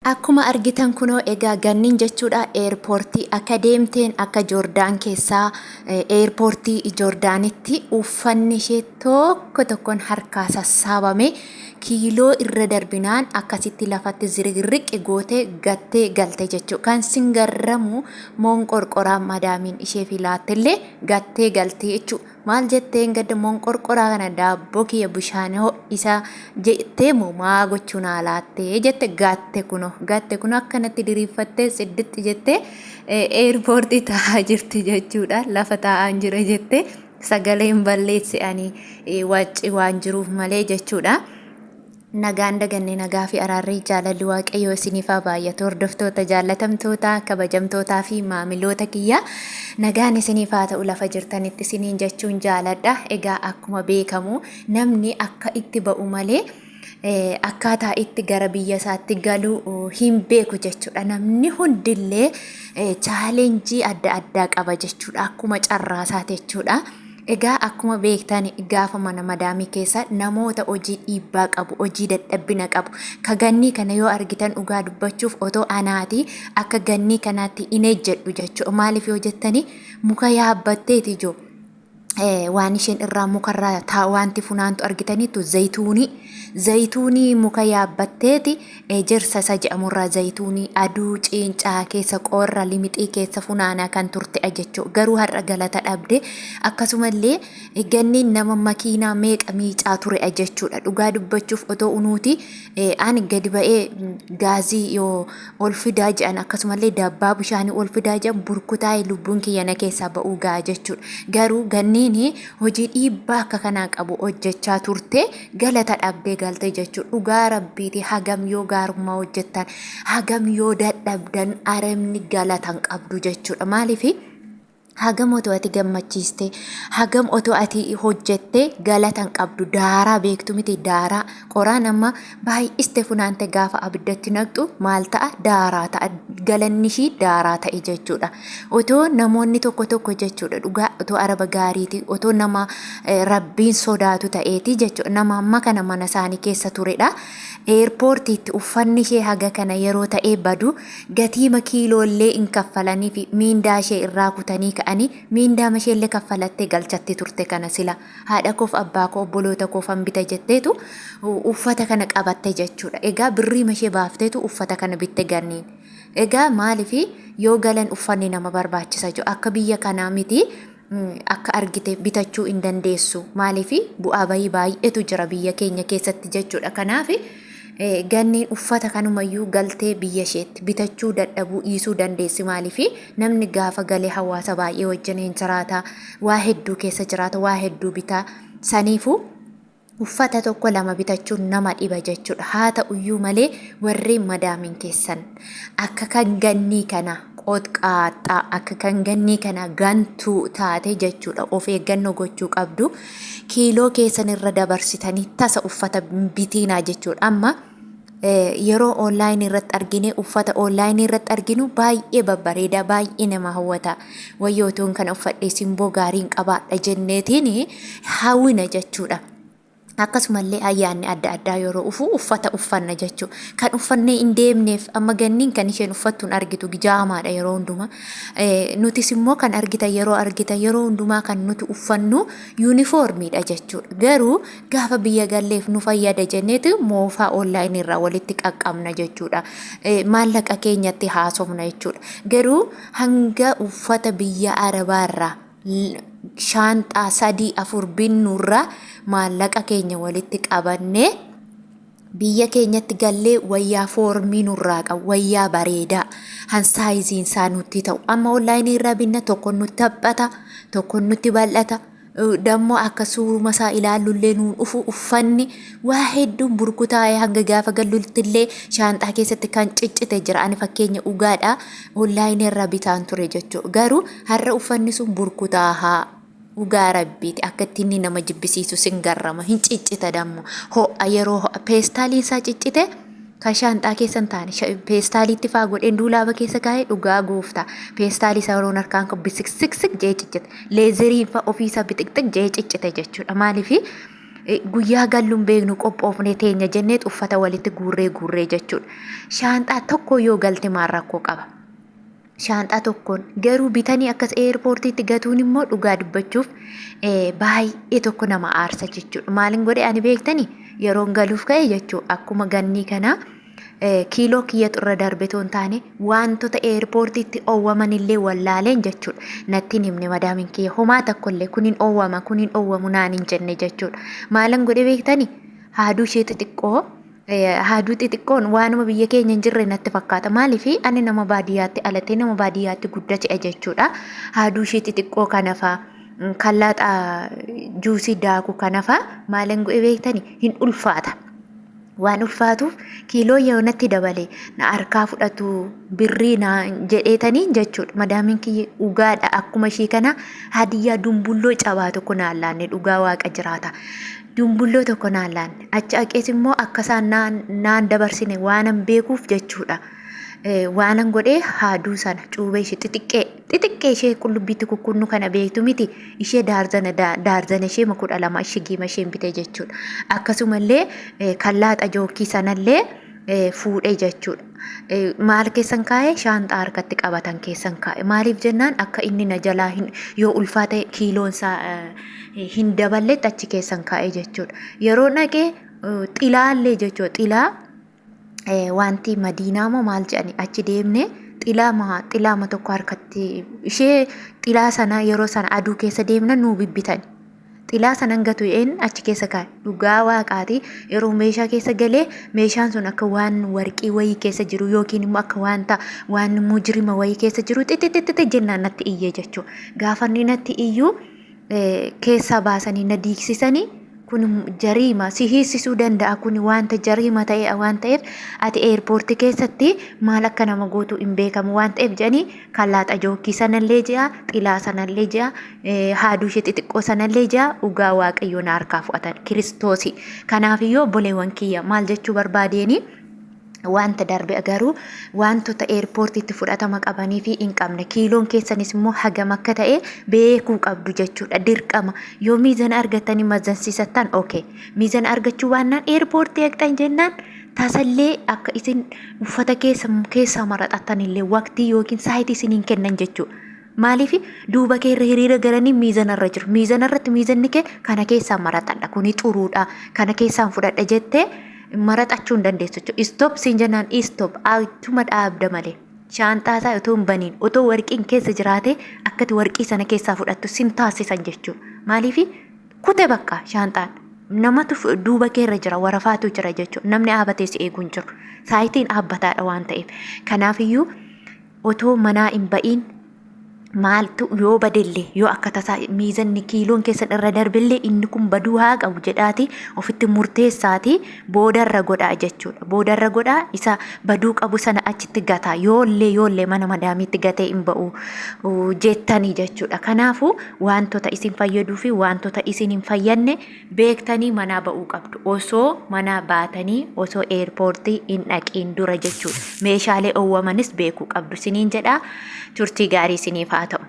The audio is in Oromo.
Akkuma argitan kunoo egaa ganniin jechuudha eerpoortii akka deemteen akka Joordaan keessaa eerpoortii Joordaanitti uffanni ishee tokko tokkoon harkaa sassaabame kiiloo irra darbinaan akkasitti lafatti zirigirriqqi gootee gattee galte jechuudha. Kan sin garramu moonqorqoraa madaamiin ishee fi laattellee gattee galte jechuudha. Maal jetteen gadda monqorqoraa kana daabboo kiyya bishaan ho'isa jettee moo maa gochuu naa laattee jette gatte kuno gatte kuno akkanatti diriirfattee siddixxi jettee eerpoortii taa'aa jirti jechuudha lafa taa'aan jira jette sagaleen balleesse ani wacci waan jiruuf malee jechuudha. Nagaan daganne nagaa fi araarri jaalalli waaqayyoo isiniif haa baay'atu hordoftoota jaallatamtoota kabajamtootaa fi maamiloota kiyya nagaan isiniif haa ta'u lafa jirtanitti isiniin jechuun jaaladha egaa akkuma beekamu namni akka itti ba'u malee akkaataa itti gara biyya isaatti galu hin beeku jechuudha namni hundillee chaalenjii adda addaa qaba jechuudha akkuma carraasaati jechuudha. Egaa akkuma beektan gaafa mana madaamii keessa namoota hojii dhiibbaa qabu, hojii dadhabbina qabu, ka gannii kana yoo argitan dhugaa dubbachuuf otoo anaati akka gannii kanaatti hin ejjedhu jechuudha. Maaliif yoo jettani muka yaabbatteeti ijoo. Waan isheen irraa mukarraa taa wanti funaantu argitaniittu zayituunii. Zayituunii muka yaabbatteeti ejersa isa jedhamurraa zayituunii aduu ciincaa keessa qorra limixii keessa funaanaa kan turte'a jechuudha. Garuu har'a galata dhabde akkasumallee ganniin nama makiinaa meeqa miicaa ture'a jechuudha. Dhugaa dubbachuuf otoo unuuti ani gadi ba'ee gaazii yoo ol fidaa jedhan akkasumallee dabbaa bishaanii ol fidaa jedhan burkutaa'ee lubbuun kiyya na keessaa ba'uu ga'a jechuudha. Garuu ganniin hojii dhiibbaa akka kanaa qabu hojjechaa turte galata dhabdee galte jechuudha. Dhugaa rabbiiti hagam yoo gaarummaa hojjettan hagam yoo dadhabdan arabni galata hin qabdu jechuudha. Maaliif hagam otoo ati gammachiiste hagam otoo ati hojjette galata hin qabdu daaraa beektu miti daaraa qoraan amma baay'iste funaante gaafa abiddatti naqxu maal ta'a daaraa ta'a galanni ishii daaraa ta'e jechuudha. Otoo namoonni tokko tokko jechuudha dhugaa otoo araba gaariiti otoo nama rabbiin sodaatu ta'eeti jechuudha nama amma kana mana isaanii keessa turedha. Eerpoortiitti uffanni ishee haga kana yeroo ta'ee badu gatiima kiiloollee hin kaffalanii fi miindaa ishee irraa kutanii ka'anii miindaama isheellee kaffalattee galchatti turte kana sila haadha koof abbaa koo obboloota koofan bita jetteetu uffata kana qabatte jechuudha. Egaa birriima ishee baafteetu uffata kana bitte ganniin. Egaa maaliif yoo galan uffanni nama barbaachisa jiru akka biyya kanaa miti akka argite bitachuu hin dandeessu maaliif bu'aa bahii baay'eetu jira biyya keenya keessatti jechuudha. Kanaaf ganniin uffata kanumayyuu galtee biyya isheetti bitachuu dadhabuu dhiisuu dandeessi maaliif namni gaafa galee hawaasa baay'ee wajjin hin jiraata waa hedduu keessa jiraata waa hedduu bitaa saniifuu uffata tokko lama bitachuun nama dhiba jechuudha. Haa ta'uyyuu malee warreen madaamiin keessan akka kan gannii kana qotqaaxxaa akka kan gannii kana gantuu taate jechuudha. Of eeggannoo gochuu qabdu. Kiiloo keessan irra dabarsitanii tasa uffata bitiinaa jechuudha. Amma yeroo online irratti argine uffata online irratti arginu baay'ee babbareeda baay'ee nama hawwata wayyoo otoon kana uffadhee simboo gaariin qabaadha jenneetiin hawwina jechuudha. Akkasumallee ayyaanni adda addaa yeroo dhufu uffata uffanna jechuudha. Kan uffannee hin deemneef amma ganniin kan isheen uffattu hin argitu jaamaadha yeroo hundumaa. Nutis immoo kan argitan yeroo argitan yeroo hundumaa kan nuti uffannu yuunifoormiidha jechuudha. Garuu gaafa biyya galleef nu fayyada jenneeti moofaa online irraa walitti qaqqabna jechuudha. Maallaqa keenyatti haasofna jechuudha. Garuu hanga uffata biyya arabaarraa shaanxaa sadii afur binnurraa maallaqa keenya walitti qabannee biyya keenyatti gallee wayyaa foormii nurraa qabu wayyaa bareedaa han saayiziin isaa nutti ta'u amma onlaayinii irraa binna tokko nutti haphata tokko nutti bal'ata dammoo akka suuruma isaa ilaallullee nuun dhufu uffanni waa hedduun burkutaa'ee hanga gaafa galluttillee shaanxaa keessatti kan ciccite jira ani fakkeenya dhugaadha onlaayinii irraa bitaan ture jechuudha garuu har'a uffanni sun burkutaahaa dhugaa rabbiiti akka itti inni nama jibbisiisu sin garrama hin ciccita dammo ho'a yeroo ho'a peestaaliin isaa ciccite kan shaanxaa keessa hin taane peestaaliitti faa godheen duulaaba keessa kaa'ee dhugaa gooftaa peestaalii isaa yeroon harkaan qabu bisiksiksik jee ciccite leezeriin faa ofiisaa bixiqxiq jee ciccite jechuudha maaliifi Guyyaa gallu hin beeknu qophoofnee teenya jenneet uffata walitti guurree guurree jechuudha. Shaanxaa tokko yoo galte maal rakkoo qaba? Shaanxaa tokkoon garuu bitanii akkas eerpoortiitti gatuun immoo dhugaa dubbachuuf baay'ee tokko nama aarsa jechuudha. Maalin godhe ani beektani yeroon galuuf ka'e jechuudha akkuma gannii kanaa kiiloo kiyyatu irra darbe otoo hin taane wantoota eerpoortiitti oowwaman illee wallaaleen jechuudha. Natti hin himne madaamiin kiyya homaa tokkollee kun hin oowwama kun hin oowwamu naan hin jenne jechuudha. Maalan godhe beektani haaduu ishee xixiqqoo haaduu xixiqqoon waanuma biyya keenya hin jirre natti fakkaata. Maaliif ani nama baadiyyaatti dhalatee nama baadiyyaatti guddate jechuudha. Haaduu ishee xixiqqoo kana faa kallaaxa juusii daaku kana faa maalan godhe beektani hin ulfaata. Waan ulfaatuuf kiiloo yoo natti dabale na harkaa fudhatu birrii na jedheetaniin jechuudha. Madaamiin kiyya dhugaadha akkuma ishii kana hadiyyaa dumbulloo cabaa tokko naan laanne dhugaa waaqa jiraata. Dumbulloo tokko naan laanne achi aqees immoo akka isaan naan dabarsine waanan beekuuf jechuudha. Waanan godhee haaduu sana cuubee ishee xixiqqee xixiqqee ishee qullubbiitti kukkunnu kana beektu miti ishee daarzana daarzana ishee 12 ishee giima isheen bite jechuudha. Akkasumallee kallaaxa jookkii sanallee fuudhee jechuudha. Maal keessan kaa'e shaanxaa harkatti qabatan keessan kaa'e maaliif jennaan akka inni na jalaa hin yoo ulfaate kiiloon isaa hin daballetti achi keessan kaa'e jechuudha. Yeroo dhaqee xilaallee jechuudha xilaa wanti madiinaa moo maal jedhani achi deemne xilaama xilaama tokko harkatti ishee xilaa sana yeroo sana aduu keessa deemna nuu bibbitan. Xilaa sanan gatu een achi keessa kaa'e dhugaa waaqaati yeroo meeshaa keessa galee meeshaan sun akka waan warqii wayii keessa jiru yookiin immoo akka wanta waan mujrima wayii keessa jiru xixixixixi jennaan natti iyyee jechuudha. Gaafa inni natti iyyuu keessaa baasanii na diigsisanii kun jariima si hiisisuu danda'a kun wanta jariima ta'e waan ta'eef ati eerpoortii keessatti maal akka nama gootu hin beekamu waan ta'eef jedhanii kallaaxa jookkii sanallee ji'a xilaa sanallee ji'a haaduu ishee xixiqqoo sanallee ji'a dhugaa waaqayyoo na harkaa fudhatan kiristoosi kanaafiyyuu obboleewwan kiyya maal jechuu barbaadeeni wanta darbe garuu wantoota eerpoortiitti fudhatama qabanii fi hin qabne kiiloon keessanis immoo hagam akka ta'e beekuu qabdu jechuudha dirqama yoo miizana argattanii mazansiisattan ok miizana argachuu baannaan eerpoortii haqxan jennaan tasallee akka isin uffata keessa keessaa maraxattan illee waqtii yookiin saayitii isiniin kennan jechuudha. Maaliif duuba kee irra hiriira galanii miizana irra jiru. Miizana irratti miizanni kee kana keessaa maraxadha. Kuni xuruudha. Kana keessaan fudhadha jettee maraxachuu hin dandeessu jechuudha. Istop siin jennaan istop achuma dhaabda malee. Shaanxaa isaa otoo hin baniin otoo warqiin keessa jiraate akkati warqii sana keessaa fudhattu sin taasisan jechuudha. Maaliif kute bakka shaanxaan namatu duuba kee irra jira warafaatu jira jechuudha. Namni dhaabatee si eeguu hin jiru. Saayitiin dhaabbataadha waan ta'eef. Kanaafiyyuu otoo manaa hin ba'iin maaltu yoo badelle yoo akka tasaa miizanni kiiloon keessan irra darbellee inni kun baduu haa qabu jedhaati ofitti murteessaati boodarra godhaa jechuudha. Boodarra godhaa isa baduu qabu sana achitti gataa yoollee yoollee mana madaamiitti gatee hin ba'u jettanii jechuudha. Kanaafuu wantoota isin fayyaduu fi wantoota isin hin fayyadne beektanii manaa ba'uu qabdu. Osoo manaa baatanii osoo eerpoortii hin dhaqiin dura jechuudha. Meeshaalee owwamanis beekuu qabdu siniin jedha. Turtii gaarii siniif haa ta'u.